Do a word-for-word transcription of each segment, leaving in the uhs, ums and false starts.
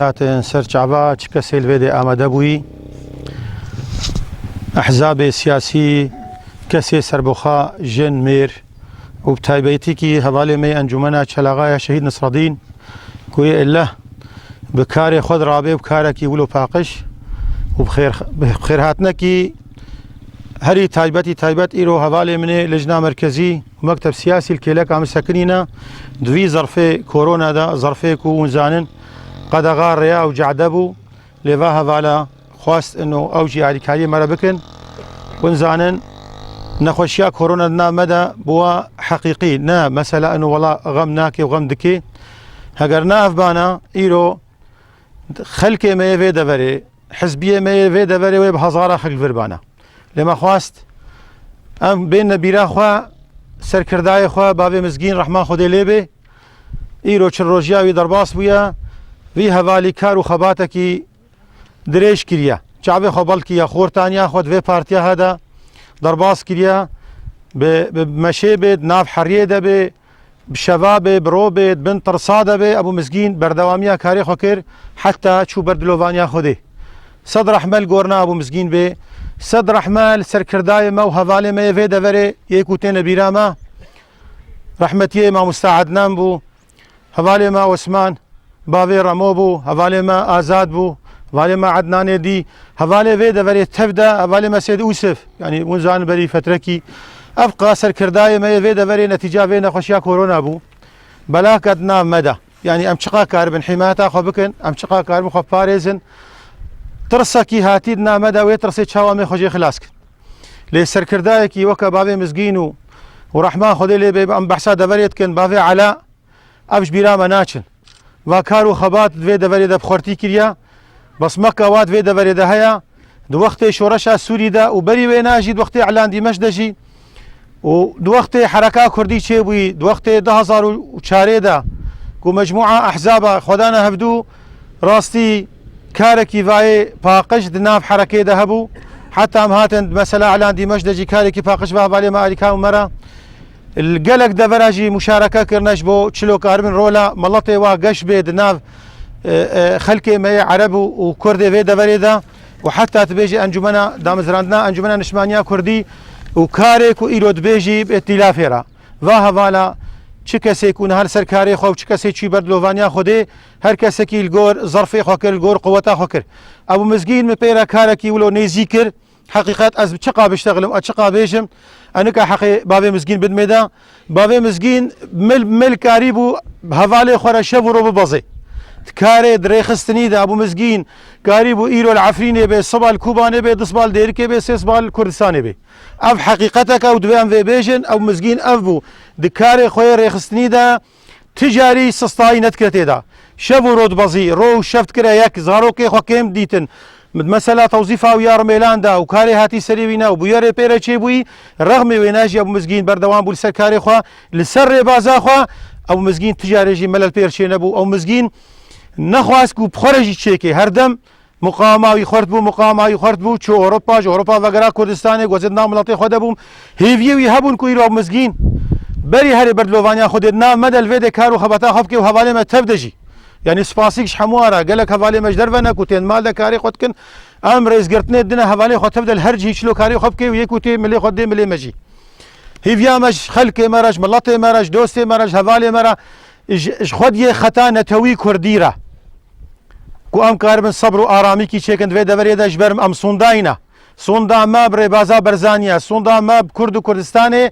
Hatin ser çava çi kesê li vê dê amade bûyî, ehzabê siyasî, kesê serbixwe, jin, mêr û bi taybetîkî hevalê me yê Encûmena Çelaxa ya Şehîd Nisredîn, ku yê Allah bi karê xwe de rabe, bi karekî wilo paqij û bi xêr, bi xêrhatinekî herî taybetî taybet îro hevalê min ê Lijna Merkezî û Mekteb Siyasî li kêleka min sekinîne di vî zerfê korona de, zerfê ku hûn zanin qedexa rêya û cehde bû, lê va hevala xwest ino ew jî alîkariyê me re bikin. Hûn zanin nexweşiya korona di nav me de bûwa heqîqî, ne mesela ino wela xem nake û xem dike. Heger ne ev bana, îro xelkê me yê vê deverê, hizbiyê me yê vê deverê wê bi hezara xelk vir bana. Lê me xwest em bênine bîra xwe, serkirdayê xwe, bavê Mizgîn, rehma Xwedê lê bê. Îro çil rojiya wî derbas bûye, vî hevalî kar û xebatekî dirêj kiriye. Çavê xwe bel kiriye, xortaniya xwe di vê partiya he de derbas kiriye. Bi, bi meşê bê, di nav heriyê de bê, bi şeva bê, bi ro bê, di bin tirsa de bê, Ebû Mizgîn berdewamiya karê xwe kir, heta çû ber dilovaniya Xwedê. Sed rehme li gor na Ebû Mizgîn bê, sed rehme li serkirdayê me û hevalê me yê vê deverê yê ku têne bîra me. Rehmetiyê mamosta Ednan bû, hevalê me Osman, bavê Remo bû, hevalê me Azad bû, hevalê me Ednanê dî, hevalê vê deverê tev de, hevalê me Sêd Ûsif, yanî hûn zanin berî fetrekî, ev qa serkirdayê me yê vê deverê netîca vê nexweşiya korona bû. Belahke di nav me de. Yanî em çiqa karibin hîmayeta xwe bikin, em çiqa karibin xwe parêzin. Tirsekî hatî di nav me de, wê tirsê çawa me xwe jê xilas kin. Lê serkirdayekî weke bavê Mizgîn û, û rehma Xwedê lê bê, em behsa deverê dikin, bavê Ela, ev ji bîra me naçin. Va kar û xebat di vê deverê de bi xwertî kiriye. Basmeka wa di vê deverê de heye. Di wextê şoreşa Sûrî de û berî wêna jî di wextê Îlan Dîmeş de jî û di wextê hereka kurdî çêbûyî, di wextê du hezar û çarê de ku mecmûa ehzaba xwe dane hevdû, rastî karekî vayê paqij di nav herekê de hebû. Heta em hatin di mesela Îlan Dîmeş de jî karekî paqij va hevalê me alîkar û me re. Li gelek devera jî muşareke kirine ji bo çilo karibin rola miletê wa geş bê di nav, e, e, xelkê me yê Ereb û, û Kurdê vê deverê de û heta dibêjî Encûmena Damezrandina Encûmena Niştimaniya Kurdî û karê ku îro dibêjî bi îtîlafê re. Va hevala çi kesê ku niha li ser karê xwe û çi kesê çûyî ber dilovaniya Xwedê, her kesekî li gor zerfê xwe kir, li gor quweta xwe kir. Ebû Mizgîn min pê re karekî wilo nêzî kir. Heqîqet ez çiqa biştexlim, ez çiqa bêjim, ez nika heqê bavê Mizgîn bidimê de. Bavê Mizgîn mil, mil karîbû hevalê xwe re şev û ro bibezê. Di karê, di rêxistinî de Ebû Mizgîn karîbû îro li Efrînê bê, siba li Kobanê bê, du siba li Dêrikê bê, sê siba li Kurdistanê bê. Ev heqîqetek e û divê em vê bêjin, Ebû Mizgîn ev bû. Di karê xwe yê rêxistinî de Ti carî sistayî nedikire tê de. Şev û ro dibezî, ro û şev dikire yek, zarokê xwe kêm dîtin. Mesela tewzîfa wî ya Rimêlan de û karê hatî serê wî ne û bûyerê pê re çêbûyî, rexmê wêne jî Ebû Mizgîn berdewam bû li ser karê xwe, li ser rêbaza xwe. Ebû Mizgîn ti carê jî melel pê re çênebû. Ebû Mizgîn nexwast ku bi xwe re jî çêkê. Her dem Muqawema wî xurt bû, muqawema wî xurt bû, çû Ewropa, ji Ewropa vegera Kurdistanê, gozê di nav miletê xwe de bû. Hêviyê wî hebûn ku îro Mizgîn berî herê ber dilovaniya Xwedê di nav me de li vê de kar û xebata xwe bike û hevalê me tev de jî. Yanî spasîk ji hemû ara, gelek hevalê me ji derve ne ku tên mal de karê xwe dikin. Em rêzgirtinê dine hevalê xwe tev de li her cihî çilo karê xwe bike û yê ku tê milê xwe dê milê me jî. Hêviya me ji xelkê me re, ji miletê me re, ji dostê me re, ji hevalê me re, ji, ji xwediyê xeta netewî kurdî re. Ku em karibin sebr û aramîkî çêkin di vê deverê de, ji ber em sondayî ne. Sonda me bi rêbaza Berzanî ye, sonda me bi Kurd û Kurdistanê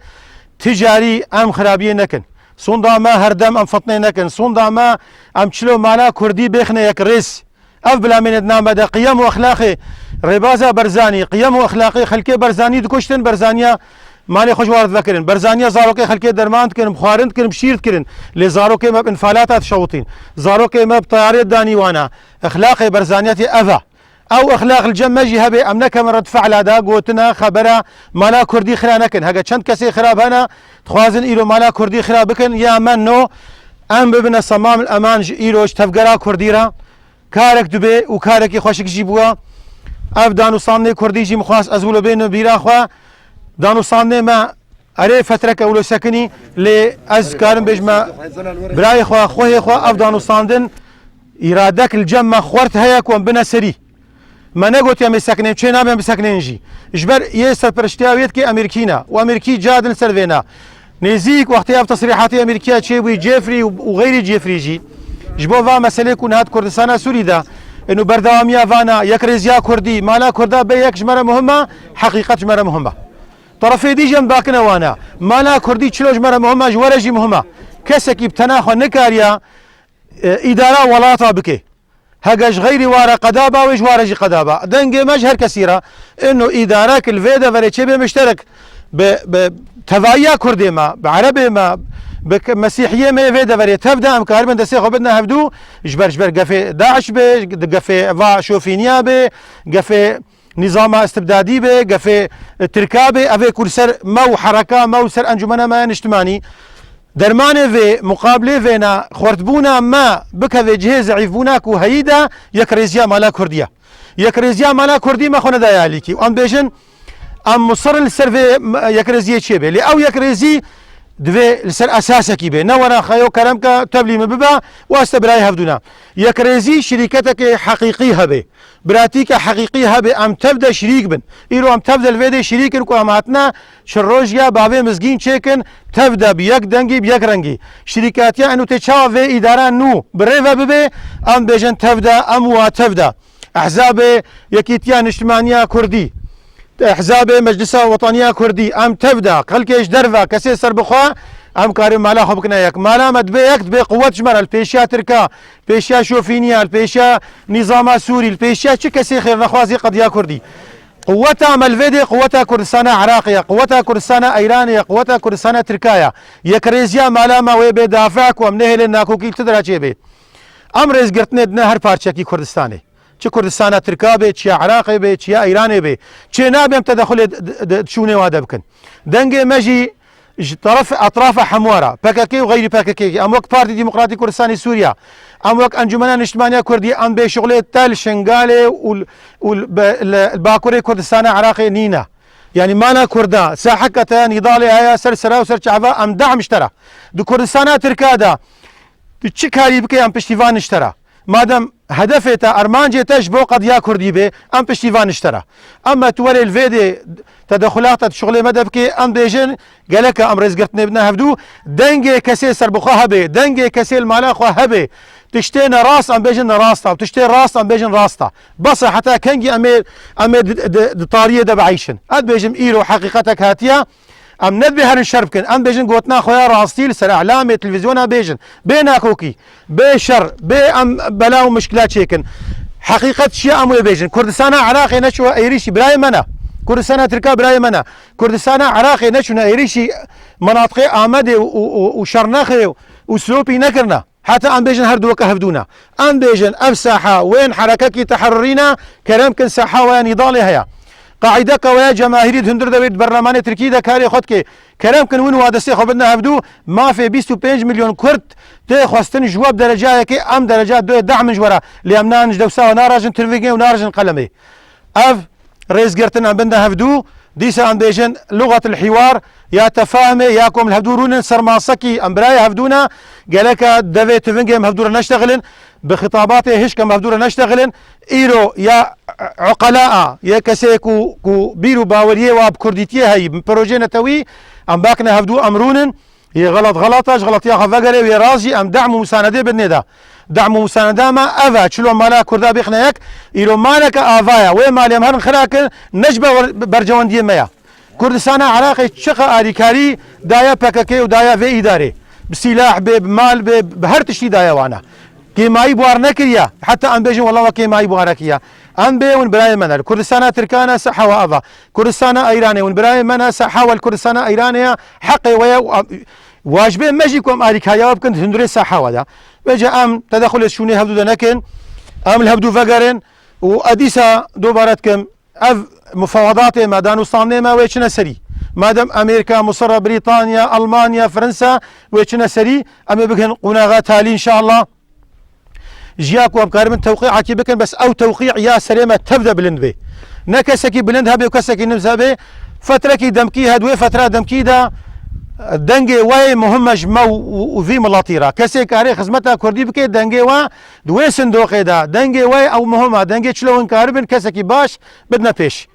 ti carî em xirabiyê nekin. Sonda me her dem em fitnê nekin. Sonda me em çilo mala Kurdî bêxine yek rêz. Ev bilamêne di nav me de qiyem û exlaqê rêbaza Berzanî, qiyem û exlaqê xelkê Berzanî dikuştin, Berzaniya malê xwe ji war divekirin. Berzaniya zarokê xelkê derman dikirin, bi xwarin dikirin, bi şîr dikirin. Lê zarokê me bi înfalata dişewitîn. Zarokê me bi teyarê danî wana. Exlaqê Berzaniyetê ev e. Ew exlaq li cem me jî hebe, em nekevin red fi'la de, gotina, xebera mala Kurdî xira nekin. Heke çend kesê xirab hene, dixwazin îro mala Kurdî xira bikin, ya me no, em bibine semam el eman ji îro ji tevgera Kurdî re. Karek dibê û karekî xweşik jî bûye. Ev danûstandinê kurdî jî min xwest ez wilo bênim bîra xwe. Danûstandinê me erê fetreke wilo sekinî, lê ez karim bêjime birayê xwe, xwehê xwe, ev danûstandin Îradek li cem me xwert heye ku em bine serî. Me negotiye em ê sekinên, çê nabe em bisekinên jî. Ji ber yê serpereştiya wê dikê Amerîkî ne. Û Amerîkî cihadin li ser vê ne. Nêzîk wextê ev tesrîhatê Amerîkiya çêbûyî, Jeffrey û, û xeyrî Jeffrey jî. Ji bo va meselê ku niha di Kurdistana Sûrî de, û berdewamiya vana, yekrêziya Kurdî, mala Kurda bê yek ji me re muhim e, heqîqet ji me re muhim e. Terefê dî jî em dakine wana. Mala Kurdî çilo ji me re muhim e, ji we re jî muhim e. Kesekî bi tena xwe nikariya, e, îdara welata bike. Hege ji xeyrî ware qeda ba, wê ji ware jî qeda ba. Dengê me ji her kesî re. Ino îdarek li vê deverê çêbê mişterek bi, bi tevayiya Kurdê me, bi Erebê me, bi ke-, Mesîhiyê me yê vê deverê tev de em karibin destê xwe bidine hevdû, ji ber, ji ber gefê DAIŞ bê, di gefê va şofîniya bê, gefê nîzama istibdadî bê, gefê, e, Tirka bê, ev ê ku li ser me û hereka me û ser encûmena me ya niştimanî, dermanê vê, muqabilê vê ne, xwertbûna me bikeve cihê zeîfbûna ku heyî de, yekrêziya mala Kurdî ye. Yekrêziya mala Kurdî me xwe nedaye alîkî. Em bêjin, em musir in li ser vê, m-, yekrêziyê çêbê. Lê ew yekrêzî divê li ser esasekî bê. Ne were xeyo kerem ke tevlî min bibe û ez te birayê hevdû ne. Yekrêzî şirîketekê heqîqî hebe. Biratîke heqîqî hebe, em tev de şirîk bin. Îro em tev de li vê dê şirîk in ku em hatine çi rojiya bavê mizgîn çêkin, tev de bi yek dengî, bi yek rengî. Şirîkatiya eno tê çawa vê îdara nû bi rê ve bibe, em bêjin tev de, em wa tev de. Ehzabê Yekîtiya Niştimaniya Kurdî, Ehzabê Meclisa Wetaniya Kurdî, em tev de, xelkê ji derve, kesê serbixwe, em karin mala xwe bikine yek. Mala me dibe yek, dibe quwet ji me re, li pêşiya Tirka, pêşiya şofîniya, li pêşiya nîzama Sûrî, li pêşiya çi kesê xêrnexwazî qediya Kurdî. Quweta me li vê dê quweta Kurdistana Iraqê ye, quweta Kurdistana Eyranê ye, quweta Kurdistana Tirka ye. Yekrêziya mala me wê bê dafe ku em nehêlin nakokî li tu dira çêbê. Em rêzgirtinê dine her parçekî Kurdistanê. Çi Kurdistana Tirka bê, çiya Iraqê bê, çiya Eyranê bê. Çê nabe em tedexulê d-, d-, d-, şûnê wa de bikin. Dengê me jî ji teref, etrafa hemû re, P K K û xeyrî P K K, em wek Partî Demokratîk Kurdistanê Sûriya, em wek Encûmena Niştimaniya Kurdî, em bê şixulê te li Şingalê û, û li, be-, li, li Bakurê Kurdistana Iraqê nîne. Yanî mala Kurda, saheke te nîdalê heye, ser sera û ser çava, em dehm ji te re. Di Kurdistana Tirka de, tu çi karî bike, em piştî van ji te re. Madem hedefê te, armancê te ji bo qediya Kurdî bê, em piştî van ji te re. Ema tu werê li vê dê tedexulata di şixulê me de bikê, em bêjin, gelek e em rêzgirtinê bidine hevdû, dengê kesê serbixwe hebe, dengê kesê li mala xwe hebe. Tiştê nerast em bêjin nerast e, tiştê rast em bêjin rast e. Bes e, heta kengî em ê, em ê di, di, di tariyê de bieyşin. Ez dibêjim îro heqîqetek hatiye, em nedibê herin şer bikin. Em bêjin gotina xwe ya rastî li ser elamê, televîzyona bêjin. Bê nakokî, bê şer, bê em bela û mişkila çêkin. Heqîqet çi ye em wê bêjin. Kurdistana Iraqê neçûye êrîşî birayê me ne. Kurdistana Tirka birayê me ne. Kurdistana Iraqê neçûne êrîşî menatiqê Amedê û, û, û, û Şernexê û Silopî nekirine. Heta em bêjin her du weke hevdû ne. Em bêjin ev saha wên herekekî teherrurî ne, kerem kin saha we ya nîdalê heye. Qaîdeke we ya cemahîrî di hundir de wê di berlemanê Tirkî de karê xwe dike. Kerem kin win wa destê xwe bidine hevdû, mafê bîst û pênc milyon Kurd tê xwestin ji we bi derecayekê, em dereca duyê dehmin ji we re. Lê em nan ji dewsa we narajin tirvingê û narajin qelemê. Ev rêzgirtin em bin de hevdû, dîsa em bêjin luxet el hîwar ya tefahumê ya ku em li hevdû rûnin ser masekî em birayê hevdû ne, geleke devê tivingê em hevdû re neştexilin, bi xitabatê hişk em hevdû re neştexilin, îro ya uqelaa, ya kesê ku, ku bîr û baweriyê wa bi kurdîtiyê heyî, bi projeyê netewî, em bakine hevdû em rûnin, Yê xelet xelet e, ji xeletiya xwe vegere, wê rast jî em dehm û musanedê bidinê de. Dehm û musaneda me ev e, çilo mala Kurda bêxine yek, îro maleke ava ye, wê malê em herin xira kir, ne ji ber bercewendiyê me ye. Kurdistana Iraqê çiqa alîkarî daye P K K û daye vê îdarê. Bi sîlah bê, bi mal bê, bi her tiştî daye wana. Kêmayî bi war nekiriye. Heta em bêjin, wela we kêmayî bi war kiriye. Em bê hûn birayê me ne. Li Kurdistana Tirka ne, seha we ev e. Kurdistana Eyranê hûn birayê me ne, seha we li Kurdistana Eyranê ye. Heqê we ye û em, wacibê me jî ku em alîkariya we bikin di hundirê seha we de. Vêca em tedexulê şûnê hevdû de nekin. Em li hevdû vegerin û ez dîsa dobare dikim. Ev mufawadatê me, danûstandinê me wê çine serî. Madem Amerîka, Misir, Brîtanya, Almanya, Fransa wê çine serî, em ê bigihin qonaxa talî înşallah. Ji ya ku em karibin tewqîakî bikin, bes ew tewqî ya serê me tev de bilind bê. Ne kesekî bilind hebe û kesekî niz hebe. Fetrekî demkî hebe, wê fetra demkî de Dengê we yê muhim e ji me û, û, û vî miletî re. Kesê karê xizmeta kurdî bike, dengê we di wê sindoqê de. Dengê we ew muhim e. Dengê çilo hûn karibin kesekî baş bidine pêş.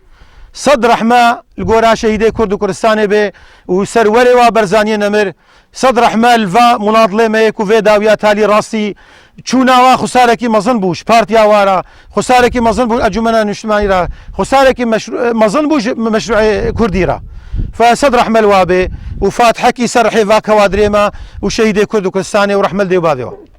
Sed rehme li gora şehîdê Kurd û Kurdistanê be û serwerê wa Barzaniyê nemir. Sed rehme li va muladlê me yê ku vê dawiya talî rastî çûna wa xwesarekî mezin bû ji partiya wa re, xwesarekî mezin bû ji Encûmena Niştimanî re, xwesarekî meşru-, mezin bû ji meşruê Kurdî re. Fe sed rehme li wa bê û fatihekî ser rihê va kewadirê me û şehîdê Kurd û Kurdistanê û rehme li dê û bavê wa.